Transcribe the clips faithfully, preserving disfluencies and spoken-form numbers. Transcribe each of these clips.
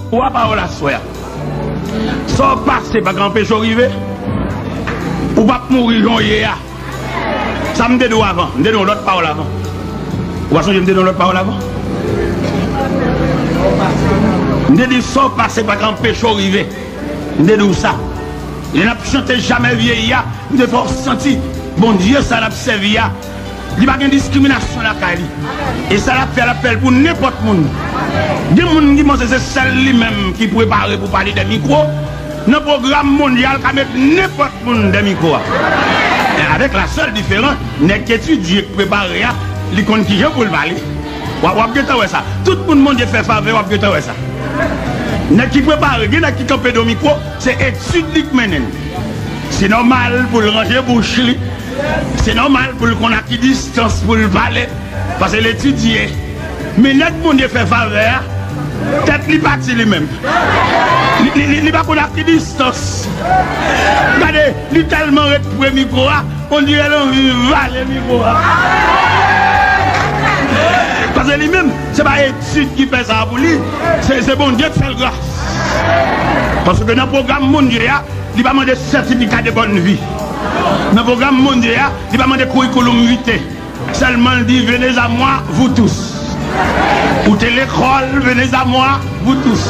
Twa pawòl aswè a. Sa w pase pa ka anpeche w rive. Ou p ap mouri jan w ye a. Sa m te di w avan. M te di w yon lòt pawòl avan. Ou pa sonje m te di w yon lòt pawòl avan? M te di sa w pase pa ka anpeche w rive. M te di w sa. Lè n ap chante Jamè vyeyi a, m te fè w santi Bondye sa n ap sèvi a, li pa gen diskriminasyon lakay li. E sa l ap fè, l ap fè l pou nenpòt moun. Gen moun ki panse se sèl li menm ki prepare pou pale dè mikwo. Nan pwogram mondyal, ka met nenpòt moun dè mikwo a. Men avèk la sèl diferans, nèg k etidye, k prepare a, li konn kijan pou l pale. W ap, w ap gentan wè sa. Tout moun Bondye fè favè, w ap gentan wè sa. Nèg ki prepare, gen nèg ki kanpe do mikwo, se etid li k mennen l. Se nòmal pou l ranje bouch li. Se nòmal pou l konn a ki distans pou l pale, paske l etidye. Men nèg Bondye fè favè a, tèt li pati li menm. Li, li, li, li pa konn a ki distans. Gade, li tèlman ret pre mikwo a, ondirè l anvi vale mikwo a. Paske li menm, se pa etid ki fè sa pou li, se, se Bondye k fè l gras. Paske nan pwogram Bondye a, li pa mande sètifika de bòn vi. Nan pwogram Bondye a, li pa mande curriculum vitae. Sèlman l di, venez à moi, vous tous. Ou te lekòl, venez à moi, vous tous.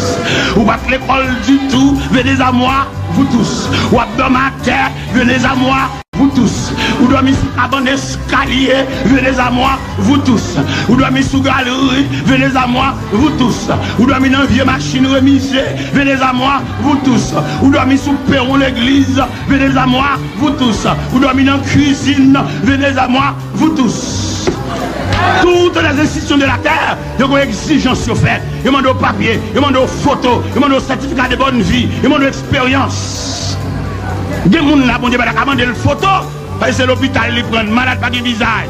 Ou pa t lekòl ditou, venez à moi, vous tous. W ap dòmi atè, venez à moi, vous tous. Ou dòmi sou kabann eskalye, venez à moi, vous tous. Ou dòmi sou galri, venez à moi, vous tous. Ou dòmi nan vye machin remize, venez à moi, vous tous. Ou dòmi sou pewon legliz, venez à moi, vous tous. Ou dòmi nan kwizin, venez à moi, vous tous. Toutes les institutions de la terre, yo gen egzijans yo fè. Yo mande w papye, yo mande w foto, yo mande w sètifika de bòn vi, yo mande w eksperyans. Gen moun la, Bondye pa ta ka mande l foto, paske se lopital li pran, malad pa gen vizaj.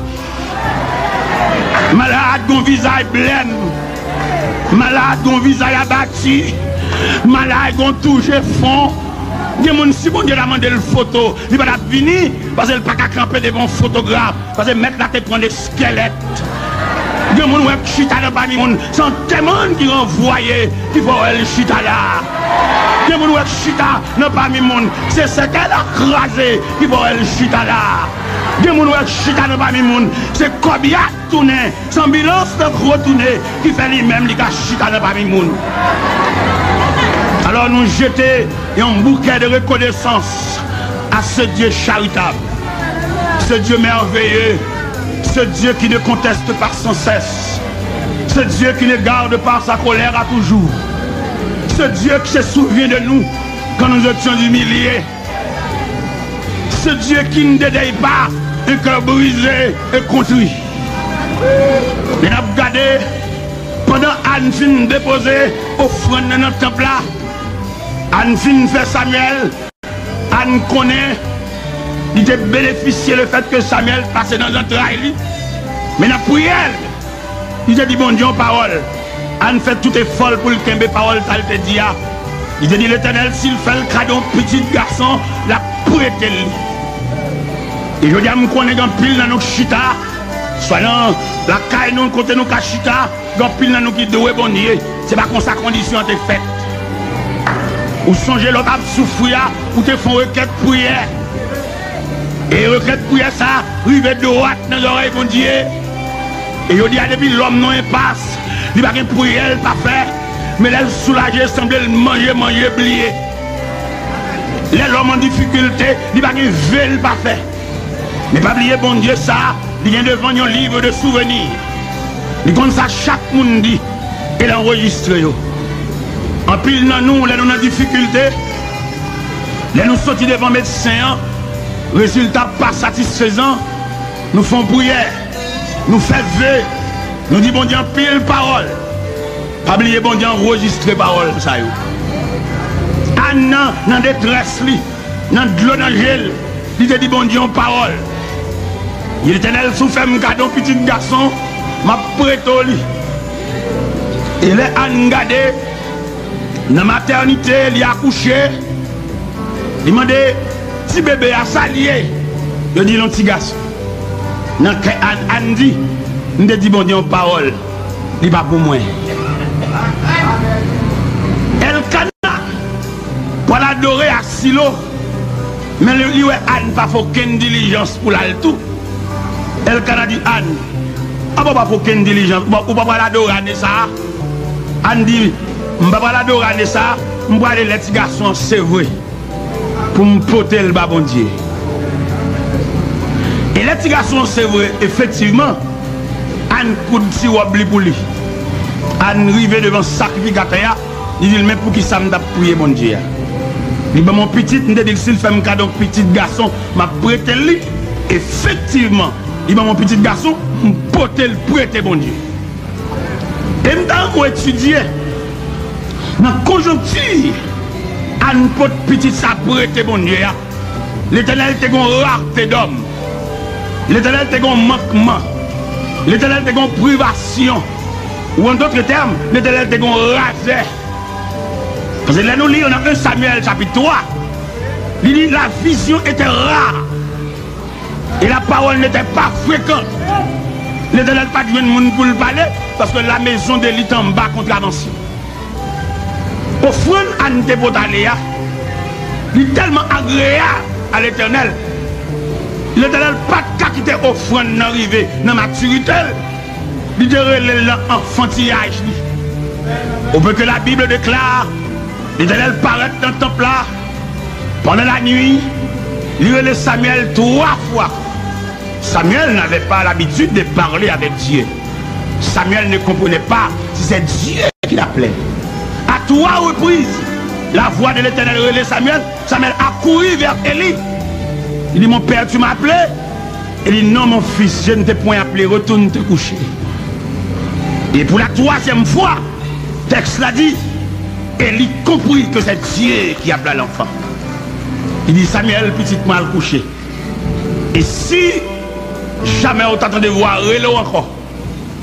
Malad gon vizaj blèm. Malad gon vizaj abati. Malad gon touje fon. Gen moun, si Bondye ta mande l foto, li pa t ap vini, paske l pa ka kanpe devan yon fotograf, paske mèt la te pran eskèlèt. Gen moun wè k chita nan pami moun, se antèman ki ranvwaye ki fè w wè l chita la. Gen moun wè k chita nan pami moun, se sèkèy la kraze ki fè w wè l chita la. Gen moun wè k chita nan pami moun, se kòb y a tounen, se anbilans k retounen ki fè li menm li ka chita nan pami moun. Alò nou jete yon bouquet de reconnaissance à ce Dieu charitable, ce Dieu merveilleux, ce Dieu qui ne conteste pas sans cesse, ce Dieu qui ne garde pas sa colère à toujours, ce Dieu qui se souvient de nous quand nous étions humiliés, ce Dieu qui ne dédaye pas un cœur brisé et contrit. Men n ap gade, pandan Ann fin depoze ofrann nan nan tanp la, Ann fin fè Samyèl, Ann konnen li te benefisye lefètke Samyèl pase nan zantray li. Men nan priyè l, li te di Bondye yon pawòl. Ann fè tout efò l pou l kenbe pawòl sa l te di a. Li te di Letènèl, si l fè l kado yon pitit gason, l ap prete l li. E jodi a, m konnen gen anpil nan nou k chita, swa nan lakay nou, kote nou ka chita, gen anpil nan nou ki dwe Bondye. Se pa konsa kondisyon an te fèt. Ou sonje lè w t ap soufri a, ou te fè yon rekèt priyè. E rekèt priyè sa a rive dwat nan zòrèy Bondye. E yo di a depi lòm nan enpas, li pa gen priyè l pa fè. Men lè l soulaje, sanble l manje, manje, bliye. Lè lòm an difikilte, li pa gen ve l pa fè. Men pa bliye Bondye sa a, li gen devan l yon livre de souvenir. Li konn sa chak moun di, e l anrejistre yo. Anpil nan nou, lè nou nan difikilte, lè nou soti devan medsen an, rezilta pa satisfezan, nou fè yon priyè, nou fè ve, nou di Bondye anpil pawòl. Pa bliye Bondye anrejistre pawòl sa yo. Ann nan, nan detrès li, nan dlo nan je l, li te di Bondye yon pawòl. Letènèl, si w fè m kado yon pitit gason, m ap prete w li. E lè Ann gade, nan matènite, li akouche, li mande ti bebe a sa l ye. Yo di l yon ti gason. Nan kè Ann, Ann di, m te di Bondye yon pawòl, li pa pou mwen. Elkana pral adore a Silo, men li, li wè Ann pa fè okenn dilijans pou l al tou. Elkana di Ann, "Apa w pa fè okenn dilijans? Ou pa, ou pa pral adore ane sa a?" Ann di, "M pa pral adore ane sa a, m prale lè ti gason an sevre pou m pote l ba Bondye." E lè ti gason an sevre, efektivman, Ann koud ti wòb li pou li. Ann rive devan sakrifikatè a, li di l, "Men poukisa m t ap priye Bondye a? Li ban m yon pitit, m te di l si l fè m kado yon pitit gason, m ap prete l li. Efektivman, li ban m yon pitit gason, m pote l prete Bondye." E m ta renmen w etidye nan konjonkti Ann pot pitit sa prete Bondye a. Letènèl te gen yon rarte dòm. Letènèl te gen yon mankman. Letènèl te gen yon privasyon. Ou an dòt tèm, Letènèl te gen yon razè. Paske lè nou li nan en Samyèl chapit twa, li di, "La vision était rare et la parole n'était pas fréquente." Letènèl pa t jwenn moun pou l pale, paske la maison de li t anba kontravasyon. Ofrann Ann te pote ale a, li tèlman agreyab a Letènèl, Letènèl pa t ka kite ofrann nan rive nan matirite l. Li te rele l nan anfantiyaj li. Au point que la Bible déclare, Letènèl parèt nan tanp la pandan lanwi, li rele Samyèl twa fwa. Samuel n'avait pas l'habitude de parler avec Dieu. Samuel ne comprenait pas si c'est Dieu qui l'appelait. À trois reprises, la voix de l'Éternel relait Samuel. Samuel a kouri vè Eli. Li di, "Mon père, tu m'as appelé?" Eli di, "Non, mon fils, je ne t'ai point appelé, retourne te coucher." Et pour la troisième fois, texte la dit, Eli comprit que c'est Dieu qui appelait l'enfant. Li di, "Samuel, pitit mwen, al kouche. E si jamè ou ta tande vwa rele w ankò,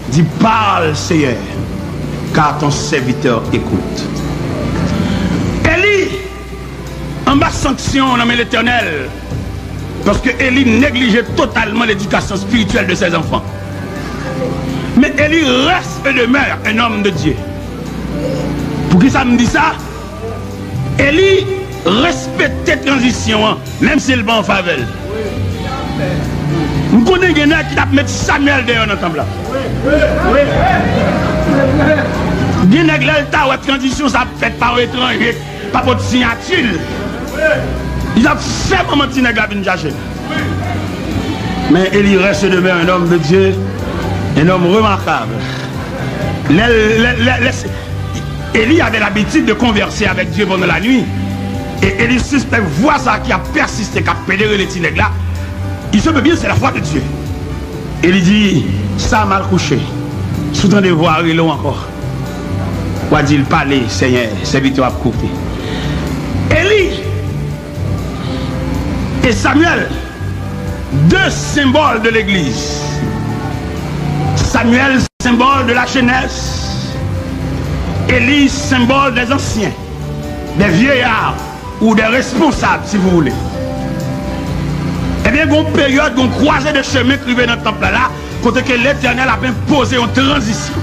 di, 'Parle, Seigneur, car ton serviteur écoute.'" Eli anba sanksyon nan men Letènèl, paske Eli neglije totalman ledikasyon espirityèl de ses enfants. Men Eli reste et demeure un homme de Dieu. Poukisa m di sa? Eli respekte tranzisyon an, menm si l pa an favè l. M konnen gen nèg ki t ap met Samuel deyò nan tanp la. Gen nèg, lè l ta wè tranzisyon sa ap fèt pa yon etranje, pa pot siyati l, li t ap fè manman ti nèg la vin chache l. Men Eli reste demeure un homme de Dieu, un homme remarquable. Lè, lè, lè, lè, Eli avait l'habitude de converser avec Dieu pendant la nuit. E Eli sispèk vwa sa ki ap pèsiste, k ap pede rele ti nèg la. Il se peut bien, c'est la voix de Dieu. Eli di, "Sa m al kouche. Si w tande vwa rele w ankò, w a di l, 'Pale, Senyè, sèvitè w ap koute.'" Eli e Samuel, deux symboles de l'Église. Samuel, symbole de la jeunesse. Élie, symbole des anciens, des vieillards ou des responsables, si vous voulez. Ebyen, gon peryòd, gon kwaze de chemen k rive nan tanp la la, kote ke Letènèl ap enpoze yon tranzisyon.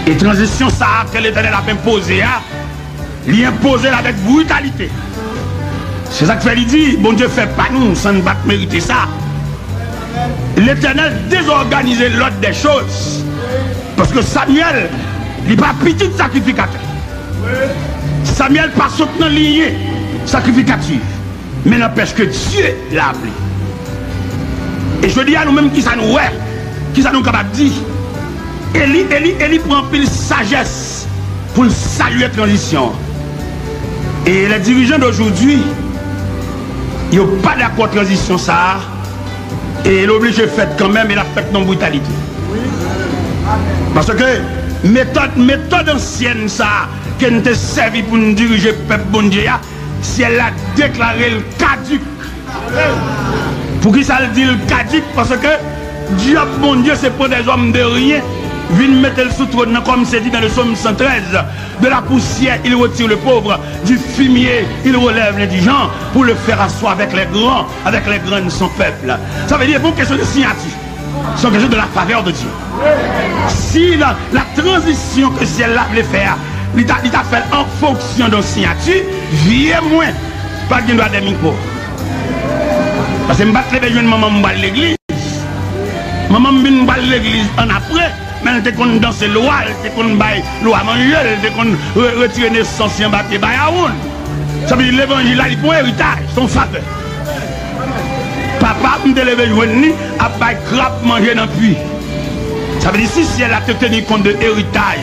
E tranzisyon sa a ke Letènèl ap enpoze a, li enpoze l avèk britalite. Se sa k fè li di, Bondye fè pa nou, san n pa t merite sa. Letènèl dezòganize lòd dè choz. Paske Samyèl, li pa pitit sakrifikatè. Samyèl pa sot nan linye sakrifikati. Men n'empêche que Dieu l'a appelé. E jodi a, nou menm, kisa nou wè? Kisa nou kapab di? Eli, Eli, Eli pran anpil sajès pou l salye tranzisyon an. E les dirigeants d'aujourd'hui, yo pa dakò tranzisyon sa a, e l oblije fèt kanmenm, e l ap fèt nan britalite. Paske metòd, metòd ansyèn sa a ke n te sèvi pou n dirije pèp Bondye a, syèl la deklare l kadik. Poukisa l di l kadik? Paske dyòb Bondye se pran des hommes de rien, vin mete l sou twòn nan, comme c'est dit dans le psaume cent treize, de la poussière il retire le pauvre, du fumier il relève l'indigent, pour le faire asseoir avec les grands, avec les grands de son peuple. Sa vle di, e pa yon kesyon de siyati. Se yon kesyon de la favè de Dye. Si la, la tranzisyon ke syèl la vle fè a, Li ta, li ta fè l an fonksyon de yon siyati, vye mwen pa t gen dwa dèyè mikwo. Paske m pa t leve jwenn manman m pou al legliz. Manman m vin pou al legliz annapre, men l te konn danse lwa, l te konn bay lwa manje, l te konn re-, retire nesans li anba pye Bayawoun. Sa vle di levanjil la, li pa yon eritaj, se yon favè. Papa m te leve jwenn li ap bay krab manje nan pui. Sa vle di si syèl la te teni kont de eritaj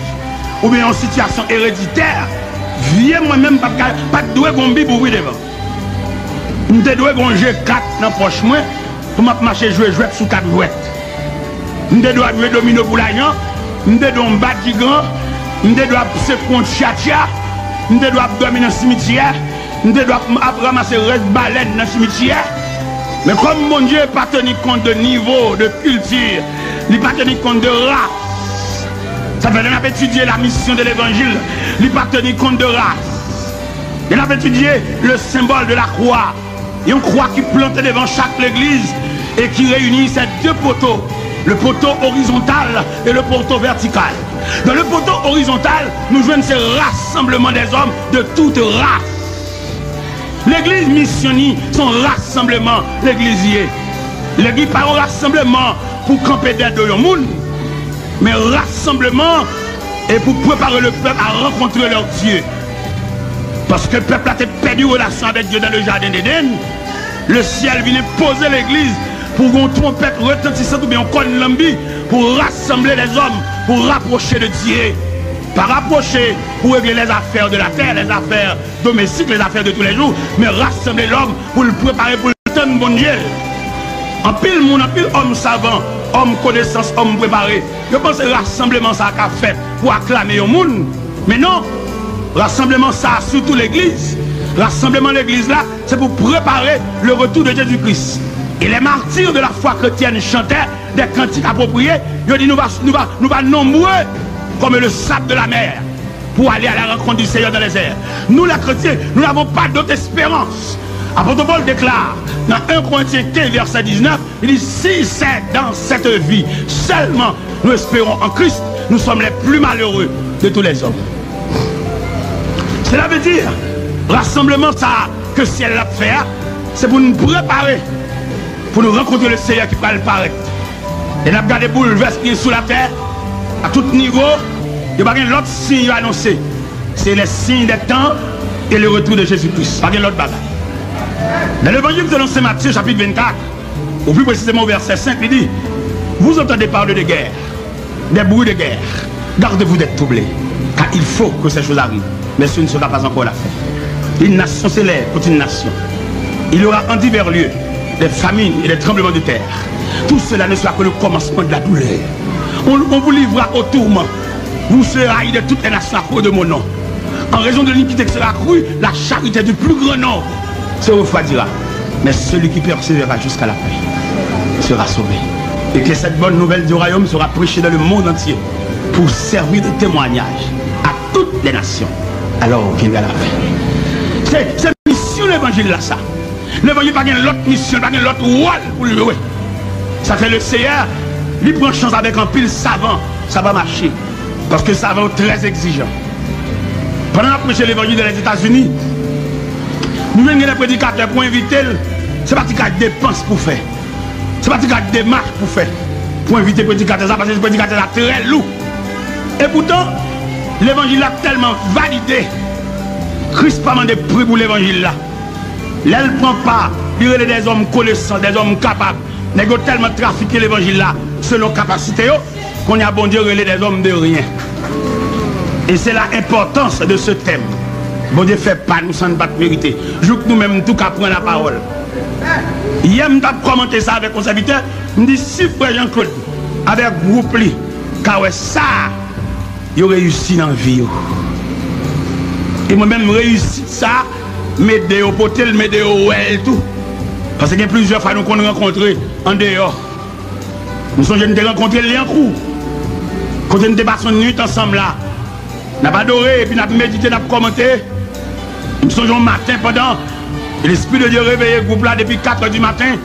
oubyen yon sitiyasyon ereditè, vye mwen menm pa t ka, pa t dwe gon bib ouvri devan. M te dwe gon je kat nan pòch mwen pou m ap mache jwe jwèt sou kat jwèt. M te dwe ap jwe domino pou lajan, m te dwe yon badigan, m te dwe ap sekwe yon tchatcha, m te dwe ap dòmi nan simityè, m te dwe ap, ap ranmase rès balèn nan simityè. Men kòm Bondye pa teni kont de nivo, de kilti, li pa teni kont de ras. Sa fè lè n ap etidye la mission de l'évangile, li pa teni kont de ras. Lè n ap etidye le symbole de la croix, yon kwa ki plante devan chak legliz e ki reyini ces deux poteaux, le poteau horizontal et le poteau vertical. Dans le poteau horizontal, nou jwenn se rassemblement des hommes de toute race. Legliz misyon ni se yon rasanbleman legliz ye. Legliz pa yon rasanbleman pou kanpe dèyè do yon moun, men rasanbleman e pou prepare le peuple à rencontrer leur Dieu. Paske pèp la te pèdi relasyon avèk Dye dans le jardin d'Éden, le syèl vin enpoze legliz pou yon twonpèt retantisan oubyen yon kòn lanbi pou rasanble lèzòm, pou rapwoche de Dye. Pa rapwoche pou regle les affaires de la terre, les affaires domestique, les affaires de tous les jours, men rasanble lòm pou l prepare pou l tann Bondye. Anpil moun, anpil òm savan, òm konesans, òm prepare, yo panse rasanbleman sa a ka fèt pou aklame yon moun. Men non, rasanbleman sa a, sitou legliz, rasanbleman legliz la, se pou prepare le retour de Jésus-Christ. Et les martyrs de la foi chrétienne chantaient des cantiques appropriés, yo di nou va, nou va, nou va nonbre comme le sable de la mer pour aller à la rencontre du Seigneur dans les airs. Nous, les chrétiens, nous n'avons pas d'autre espérance. Apôtre Paul déclare dans un Corinthiens quinze, verset dix-neuf, il dit, si c'est dans cette vie seulement nous espérons en Christ, nous sommes les plus malheureux de tous les hommes. Cela veut dire, rasanbleman sa a ke syèl la ap fè a, se pou nou prepare pou nou rankontre le Seyè ki pral parèt. E n ap gade boulvès ki gen sou latè, a tout nivo, yo pa gen lòt siy yo anonse. Se les signes des temps et le retour de Jésus-Christ. Pa gen lòt bagay. Dans l'évangile selon saint Matthieu, chapitre vingt-quatre, ou plus précisément au verset cinq, il dit, vous entendez parler de guerre, des bruits de guerre. Gardez-vous d'être troublés, car il faut que ces choses arrivent, mais ce ne sera pas encore la fin. Une nation s'élève contre une nation. Il y aura en divers lieux des famines et des tremblements de terre. Tout cela ne sera que le commencement de la douleur. On, on vous livrera au tourment. Vous serez haïs de toutes les nations à cause de mon nom. En raison de l'iniquité qui sera accrue, la charité du plus grand nombre se refroidira. Mais celui qui persévérera jusqu'à la fin sera sauvé. Et que cette bonne nouvelle du royaume sera prêchée dans le monde entier pour servir de témoignage à toutes les nations. Alors viendra la fin. Se, se misyon levanjil la sa. Levanjil pa gen lòt misyon, pa gen lòt wòl pou l jwe. Sa fè le Seyè, li pran chans avèk anpil savan, sa pa mache. Paske savan yo trè egzijan. Pandan n ap preche levanjil dan Lèzetazini, nou jwenn gen de predikatè pou envite l, se pa ti kal depans pou fè. Se pa ti kal demach pou fè pou envite predikatè sa, paske predikatè sa trè lou. Epoutan, levanjil la tèlman valide, Kris pa mande pri pou levanjil la. Lè l pran pa, li rele dèzòm konesan, dèzòm kapab. Nèg yo tèlman trafike levanjil la, selon kapasite yo, kounye a Bondye rele dèzòm de ryen. E se la enpòtans de se tèm. Bondye fè pa nou san n pa t merite. Jouk nou menm tou ka pran lapawòl. Yè m t ap kòmante sa avèk yon sèvitè, m di si frè Jean Claude avèk gwoup li ka wè sa, yo reyisi nan vi yo. E mwen menm, reyisit sa, m ede yo pote l, m ede yo wè l tou. Paske gen plizyè fwa nou konn rankontre andeyò. M sonje n te rankontre l Lyankou, kote n te pase yon nuit ansanm la. N ap adore, epi n ap medite, n ap kòmante. M sonje yon maten pandan Lespri de Dye reveye gwoup la depi katrè di maten,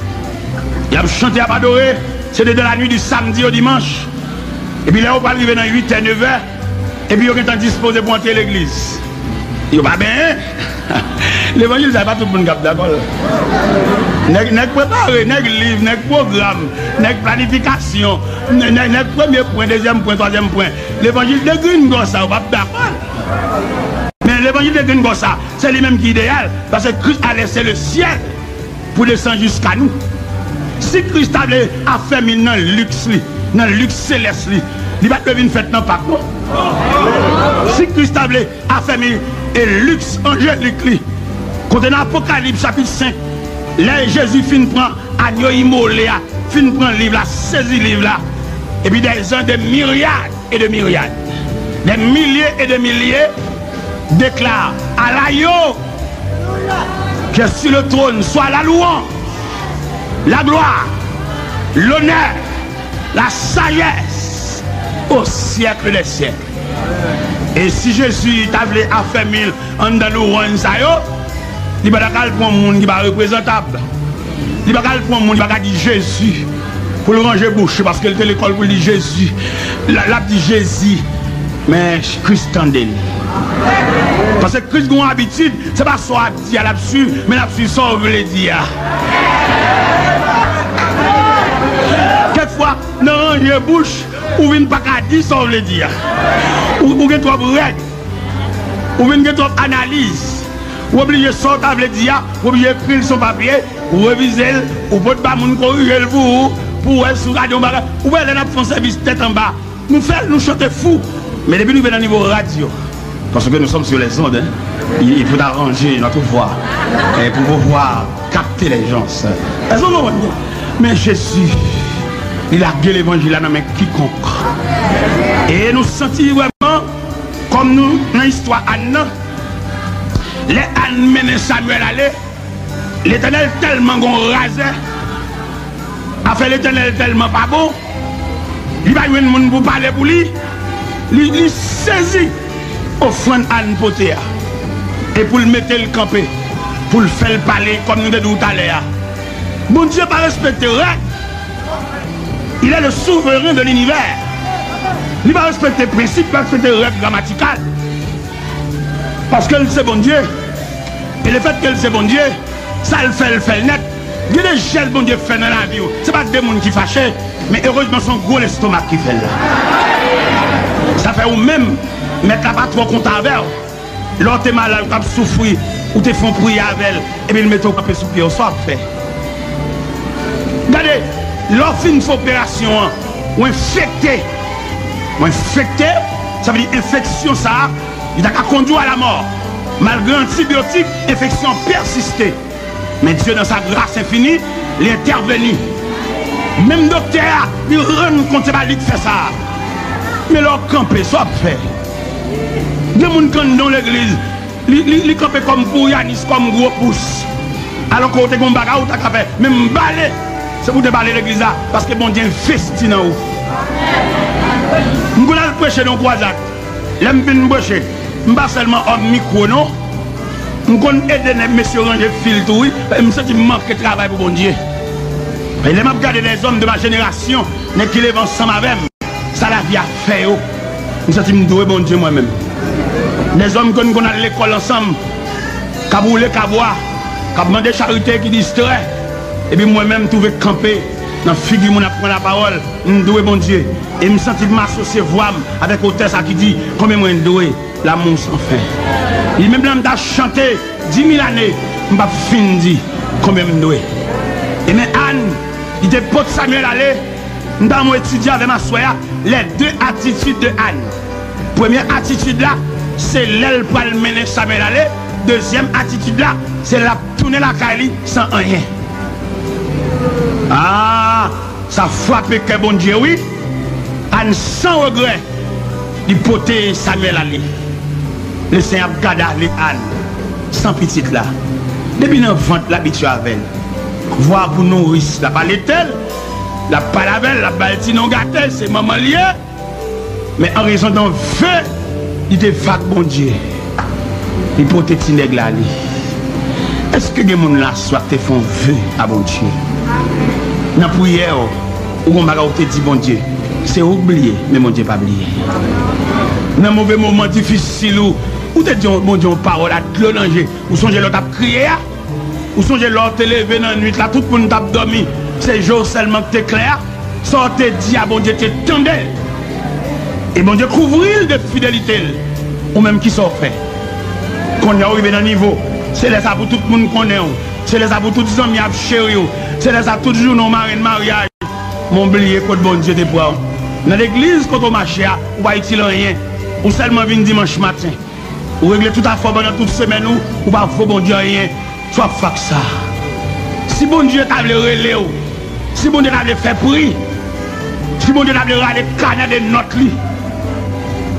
y ap chante, y ap adore. Se te dans la nuit du samedi au dimanche. Epi lè yo pral rive nan uitè, nevè, Epi yo gentan dispoze pou antre legliz. Yo pa benyen. Levanjil sa, e pa tout moun k ap dakò l. Nèg, nèg prepare, nèg liv, nèg pwogram, nèg planifikasyon, nè-, nè-, nèg premye pwen, dezyèm pwen, twazyèm pwen. Levanjil degringòsa, yo p ap dakò l. Men levanjil degringòsa, se li menm ki ideyal, paske Kris a lese lesyèl pou desann jiska nou. Si Kris ta vle afèmi l nan liks li, nan liks selès li, li pa t dwe vin fèt nan Pak, non. Si Kris ta vle afèmi e liks anjelik li, kote nan Apokalips chapit senk, lè Jezi fin pran agno imole a, fin pran liv la, sezi liv la, epi des gens, des myriades et des myriades, des milliers et des milliers déclarent à l'agneau qui est sur le trône soit la louange, la gloire, l'honneur, la sagesse au siècle des siècles. E si Jezi ta vle afèmi l anndan louwanj sa yo, li pa ta ka al pran moun ki pa reprezantab. Li pa ka al pran moun, li pa ka di Jezi pou l ranje bouch li, paske l te lekòl pou l di Jezi. L, l ap di Jezi, men Kris tande l. Paske Kris gen yon abitid, se pa sa w ap di a l ap swiv, men l ap swiv sa w vle di a. Kèk fwa, nan ranje bouch, ou vin pa ka di sa w vle di a. Ou, ou gen twòp règ. Ou vin gen twòp analiz. Ou oblije sa w ta vle di a, ou oblije ekri l sou papye, ou revize l, ou pot ba moun korije l pou ou, pou w wè si w gade yon bagay. Ou wè lè n ap fè yon sèvis tèt anba, nou fè l, nou chante fou. Men depi nou rive nan nivo radyo, parce que nous sommes sur les ondes, hein, il, il faut arranger notre voix, eh, pour pouvoir capter les gens. Èske w konprann mwen? Men Jezi, li lage levanjil la nan men kikonk. E nou santi vrèman, kòm nou nan istwa Ann nan, lè Ann mennen Samyèl ale, Letènèl tèlman gon razè, afè Letènèl tèlman pa bon, li pa jwenn moun pou pale pou li, li, li sezi ofrann Ann pote a, e pou l mete l kanpe, pou l fè l pale, kòm nou te di w talè a. Bondye pa respekte règ. Il est le souverain de l'univers. Li pa respekte prensip, li pa respekte règ gramatikal. Paske l se Bondye. E lefètke l se Bondye, sa l fè, l fè l nèt. Gen de jès Bondye fè nan lavi w. Se pa de moun ki fache, men erezman se yon gwo lestomak ki fè l la. Sa fè ou menm, Mèt la pa twò kontan avè w. Lè w te malad, ou t ap soufri, ou te fè yon priyè avè l, epi l mete w kanpe sou pye w, sa w ap fè? Gade, lè w fin fè operasyon an, ou enfekte. Ou enfekte, sa vle di enfeksyon sa a, li ta ka kondwi w a lamò. Malgre antibyotik, enfeksyon an pèsiste. Men Dye, nan sa gras enfini, li entèveni. Menm doktè a, li rann kont se pa li k fè sa. Men lè w kanpe, sa w ap fè? Gen moun k anndan yon legliz, li, li, li kanpe kòm pourianis, kòm gwo pous. Alòske w te gen yon bagay ou ta ka fè. Men m bale, se pou w te bale legliz la, paske Bondye envesti nan ou. M konn al preche nan yon kwazad. Lè m fin preche, m pa sèlman òm mikwo non. M konn ede nèg mesye ranje fil tou wi. M santi m manke travay pou Bondye. E lè m ap gade les hommes de ma génération, nèg ki leve ansanm avè m, sa lavi a fè yo, m santi m dwe Bondye mwen menm. Des hommes ke n konn al lekòl ansanm, k ap woule kabwa, k ap mande charite, ki distrè. Epi mwen menm m twouve kanpe nan figi moun ap pran lapawòl, m dwe Bondye. E m santi m asosye vwa m avèk otè sa ki di, konbyen mwen dwe? L'amour sans fin. Li menm lè m ta chante di mil ane, m p ap fin di konbyen m dwe. E men Ann, li te pot Samyèl ale, m ta renmen w etidye avè m aswè a, les deux attitudes de Anne. Premye atitid la, se lè l pral mennen Samyèl ale. Dezyèm atitid la, se l ap tounen lakay li san anyen. Ah, sa frape kè Bondye wi. Ann san regrè, li pote Samyèl ale. Lesenyè ap gade ale Ann san pitit la. Depi nan vant l abitye avè l. Vwa pou nouris l ap alete l, l ap pale avè l, l ap ba l ti non gate, se manman l ye. Men an rezon de yon ve li te fè ak Bondye, li pote ti nèg la ale. Èske gen moun la aswè a k te fè yon ve a Bondye? Nan priyè w, ou gon bagay ou te di Bondye, se ou k bliye, men Bondye pa bliye. Nan move moman difisil ou, ou te di yon, Bondye yon pawòl ak dlo nan je. Ou sonje lè w t ap kriye a? Ou sonje lè w te leve nan nwit la, tout moun t ap dòmi, se je w sèlman ki te klè a? Sa w te di a, Bondye te tande l. E Bondye kouvri l de fidelite l. Ou menm, kisa w fè? Kounye a w rive nan nivo, se lè sa pou tout moun konnen w. Se lè sa pou tout zanmi ap cheri w. Se lè sa tout jounen w marenn maryaj. Men w bliye kot Bondye te pran w. Nan legliz kote w mache a, ou pa itil anyen. Ou sèlman vin dimanch maten. Ou regle tout afè w pandan tout semèn ou, ou pa vo Bondye anyen. Sa w ap fè ak sa? Si Bondye ta vle rele w, si Bondye ta vle fè pri, si Bondye ta vle rale kanè de nòt li,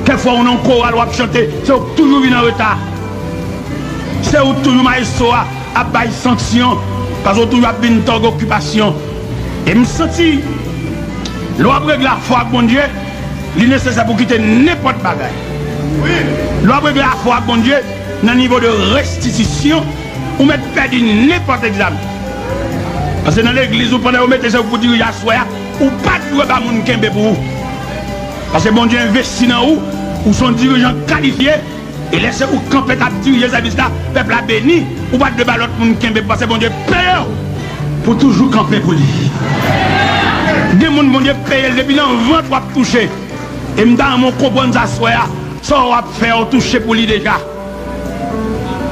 kèk fwa ou nan koral w ap chante, se ou k toujou vin an reta. Se ou k toujou mayestwo a ap bay sanksyon, paske w toujou ap vin tòg okipasyon. E m santi, lè w ap regle afè w ak Bondye, li nesesè pou w kite nenpòt bagay. Lè w ap regle afè w ak Bondye, nan nivo de restitisyon, ou mèt pèdi nenpòt egzamen. Paske nan legliz ou, pandan yo mete se ou pou dirije aswè a, ou pa t dwe ba moun kenbe pou ou. Paske Bondye envesti nan ou, ou se yon dirijan kalifye, e lè se ou k kanpe k ap dirije sèvis la, pèp la beni, ou pa t dwe ba lòt moun kenbe, paske Bondye peye w pou toujou kanpe pou li. Gen moun Bondye peye l depi nan vant w ap touche. E m ta renmen w konprann sa aswè a, sa w ap fè, w touche pou li deja.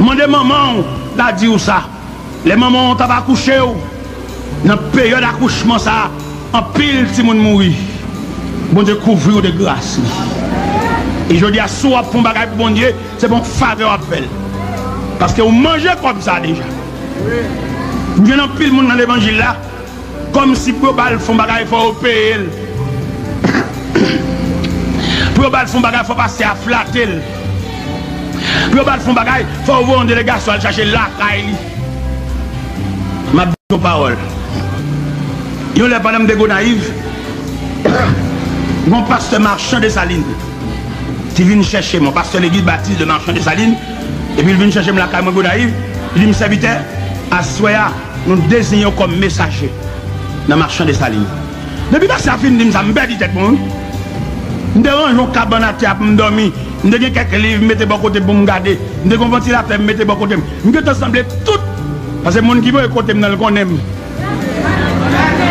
Mande manman w, l a di w sa. Lè manman w t ap akouche w, nan peryòd akouchman sa a, anpil timoun mouri. Bondye kouvri w de gras li. E jodi a, si w ap fè yon bagay pou Bondye, se pa yon favè w ap fè l. Paske w manje kòb sa a deja. M jwenn anpil moun nan levanjil la, kòmsi pou yo ba l fè yon bagay, fò yo peye l. Pou yo ba l fè yon bagay, fò pastè a flate l. Pou yo ba l fè yon bagay, fò yo voye yon delegasyon al chache l lakay li. M ap di yon pawòl. Yon lè, pandan m te Gonayiv, yon pastè Machan Desalin ki vin chèche m, yon pastè legliz batis de Machan Desalin, epi l vin chèche m lakay mwen Gonayiv, li di m, sèvitè, aswè a, nou deziyen w kòm mesaje nan Machan Desalin. Depi pastè a fin di m sa, m pèdi tèt mwen, wi. M te ranje yon kabann atè a pou m dòmi. M te gen kèk liv m mete bò kote pou m gade. M te gen yon vantilatè m mete bò kote m. M gentan sanble tout. Paske moun ki voye kote m nan, l konnen m.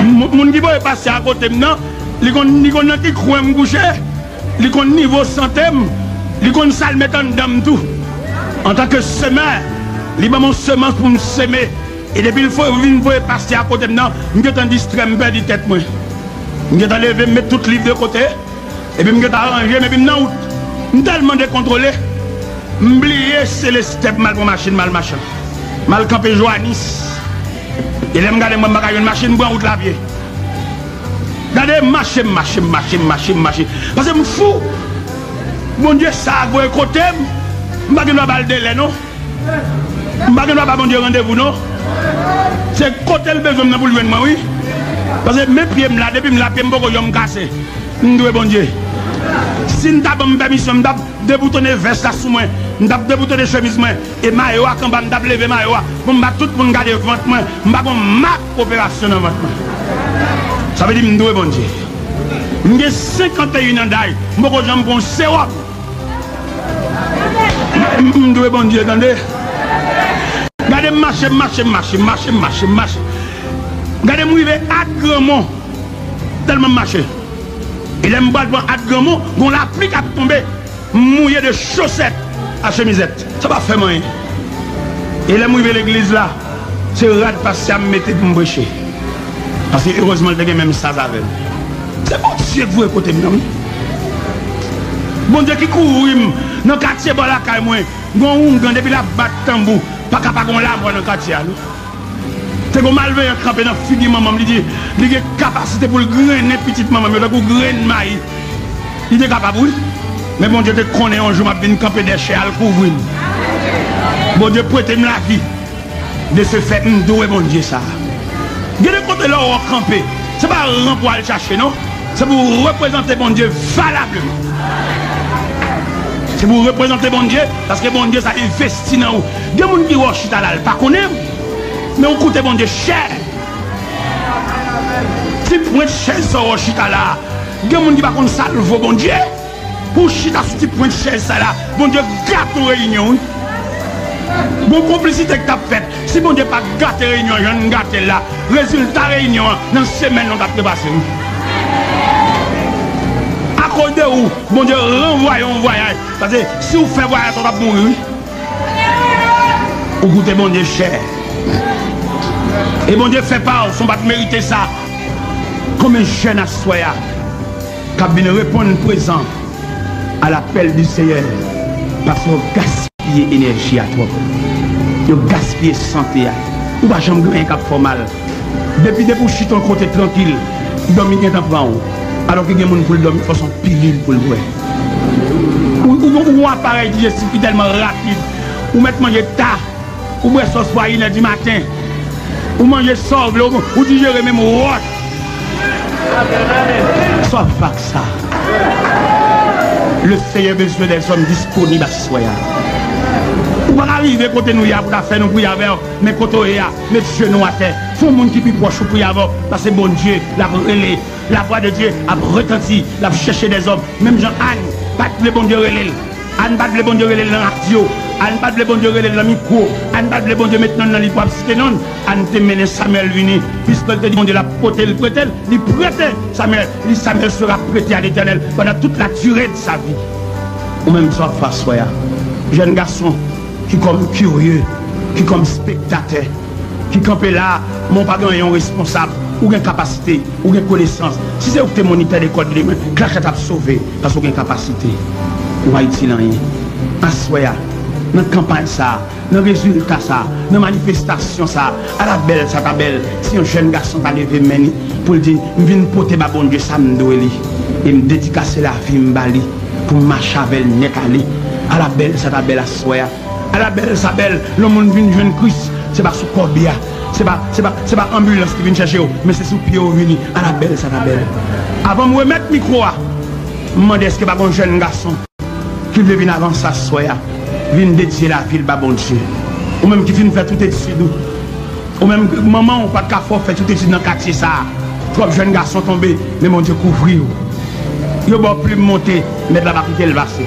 Moun, moun ki voye pastè a kote m nan, li konn, li konn nan ki kwen m kouche. Li konn nivo sante m. Li konn sa l met anndan m tou. Antanke semè, li ban m yon semans pou m seme. E depi l fo-, vin voye pastè a kote m nan, m gentan distrè, m pèdi tèt mwen. M gentan leve, m met tout liv de kote, epi m gentan ranje m, epi m nan wout. M tèlman dekontwole, m bliye se lestè pou m al pran machin, m al Machan. M al kanpe Joanis. E lè m gade, m wè m pa ka jwenn machin, m pran wout Lapye. Gade, m mache, m mache, m mache, m mache, m mache. Paske m fou. Bondye sa a voye kote m, m pa gen dwa ba l delè, non. M pa gen dwa ba Bondye randevou, non. Se kote l bezwen m nan pou l jwenn mwen, wi. Paske men pye m la, depi m la, pye m poko janm kase. M dwe Bondye. Si n ta ban m pèmisyon, m t ap deboutonnen vès la sou mwen, m t ap deboutonnen chemiz mwen, e mayo a k anba, m t ap leve mayo a pou m ba tout moun gade vant mwen. M pa gen mak operasyon nan vant mwen. Sa vle di m dwe Bondye. M gen senkanteyen an daj, m poko janm pran yon sewòm. M, m dwe Bondye, tande. Gade m mache, m mache, m mache, m mache, m mache, m mache, m mache. Gade m rive At Granmon, tèlman m mache. E lè m pral pran At Granmon, gon lapli k ap tonbe. M mouye de chosèt a chemizèt. Sa pa fè m anyen. E lè m rive legliz la, se rad pastè a m mete pou m preche. Paske erezman l te gen menm saz avè m. Se Bondye k voye kote m nan, wi. Bondye ki kouvri m nan katye bò lakay mwen. Gon oungan depi l ap bat tanbou, pa ka pa gon lamò nan katye a, non. Te gon malveyan kanpe nan figi manman m, li di, li gen kapasite pou l grennen pitit manman m yo tankou grenn mayi. Li te kapab, wi. Men Bondye te konnen yon jou m ap vin kanpe dèyè chè a, l kouvri m. Bondye prete m lavi. De se fèt, m dwe Bondye sa. Gen de kote lè w kanpe, se pa ran pou w al chache, non. Se pou w reprezante Bondye valableman. Se pou w reprezante Bondye, paske Bondye sa envesti nan ou. Gen moun ki wè w chita la, l pa konnen w, men w koute Bondye chè. Ti pwent chèz sa w wè w chita la a, gen moun ki pa konn sa l vo Bondye. Pou w chita sou ti pwent chèz sa la, Bondye gate w reyinyon, wi. Gon konplisite k t ap fèt. Si Bondye pa gate reyinyon jan n gate l la, rezilta reyinyon an nan semèn nan w t ap trepase, wi. Akoz de ou, Bondye ranvwaye yon vwayaj. Paske si w fè vwayaj sa, w t ap mouri, wi. Ou koute Bondye chè. E Bondye fè pa w, si w pa t merite sa. Konbyen jèn aswè a k ap vin reponn prezan a lapèl di Seyè, paske yo gaspiye enèji a twòp. Yo gaspiye sante a. Ou pa janm gen anyen k ap fè w mal. Depi, depi w chita yon kote trankil, dòmi gentan pran w. Alòske gen moun pou l dòmi, fò se yon pilil pou l bwè. Ou, ou, ou gon aparèy dijestif ki tèlman rapid, ou mèt manje ta. Ou bwè sòs pwa inè di maten. Ou manje sa w vle, ou, ou dijere menm wòch. Sa w ap fè ak sa? Le Seyè bezwen dèzòm disponib aswè a. Ou pa ka rive kote nou ye a pou ta fè nou priye avè w, men kote w ye a, met je nou atè. Fè yon moun ki pi pwòch ou priye avè w, paske Bondye l ap rele. Lavwa de Dye ap retanti, l ap chèche dèzòm. Menm jan Ann pa t vle Bondye rele l. Ann pa t vle Bondye rele l nan radyo. Ann pa t vle Bondye rele l nan mikwo. Ann pa t vle Bondye met non l nan liv pou ap site non l. Ann te mennen Samyèl vini. Piske l te di Bondye l ap pote l, prete l, li prete Samyèl. Li, Samyèl sera prêté à l'Éternel pendant toute la durée de sa vie. Ou menm sa w ap fè aswè a. Jèn gason ki kòm kirye, ki kòm spektatè, ki kanpe la, men w pa gen anyen, w responsab, ou gen kapasite, ou gen konesans. Si se ou ki te monitè de kòd li, men klach la t ap sove, paske w gen kapasite. Ou pa itil anyen. Aswè a, nan kanpay sa a, nan rezilta sa a, nan manifestasyon sa a, ala bèl sa ta bèl si yon jèn gason ta leve men li pou l di, "M vin pote ba Bondye sa m dwe li, e m dedikase lavi m ba li pou m mache avè l nèt ale." Ala bèl sa ta bèl aswè a. Ala bèl sa bèl, lè yon moun vin jwenn Kris, se pa sou kòbya, se pa, se pa, se pa anbilans ki vin chèche yo, men se sou pye yo vini. Ala bèl sa ta bèl. Avan m remèt mikwo a, m mande èske pa gon jèn gason ki vle vin avanse aswè a, vin dedye lavi l ba Bondye. Ou menm ki fin fè tout etid ou, Ou menm, manman w pa t ka fè w fè tout etid nan katye sa a. Twòp jèn gason tonbe, men Bondye kouvri w. Yo ba w plim monte, mèt la pa kite l pase.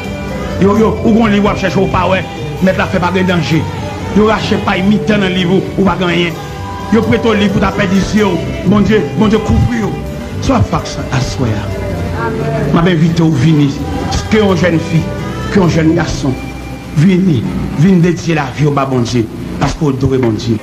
Yo, yo, ou gon liv w ap chèche w pa wè, mèt la fè pa gen danje. Yo rache pay mitan nan liv ou, ou pa gen anyen. Yo prete w liv pou ta pèdi zye w, Bondye, Bondye kouvri w. Sa w ap fè ak sa aswè a? M ap envite w vini, ke yon jèn fi, ke yon jèn gason, vini, vin dedye lavi w ba Bondye, paske w dwe Bondye.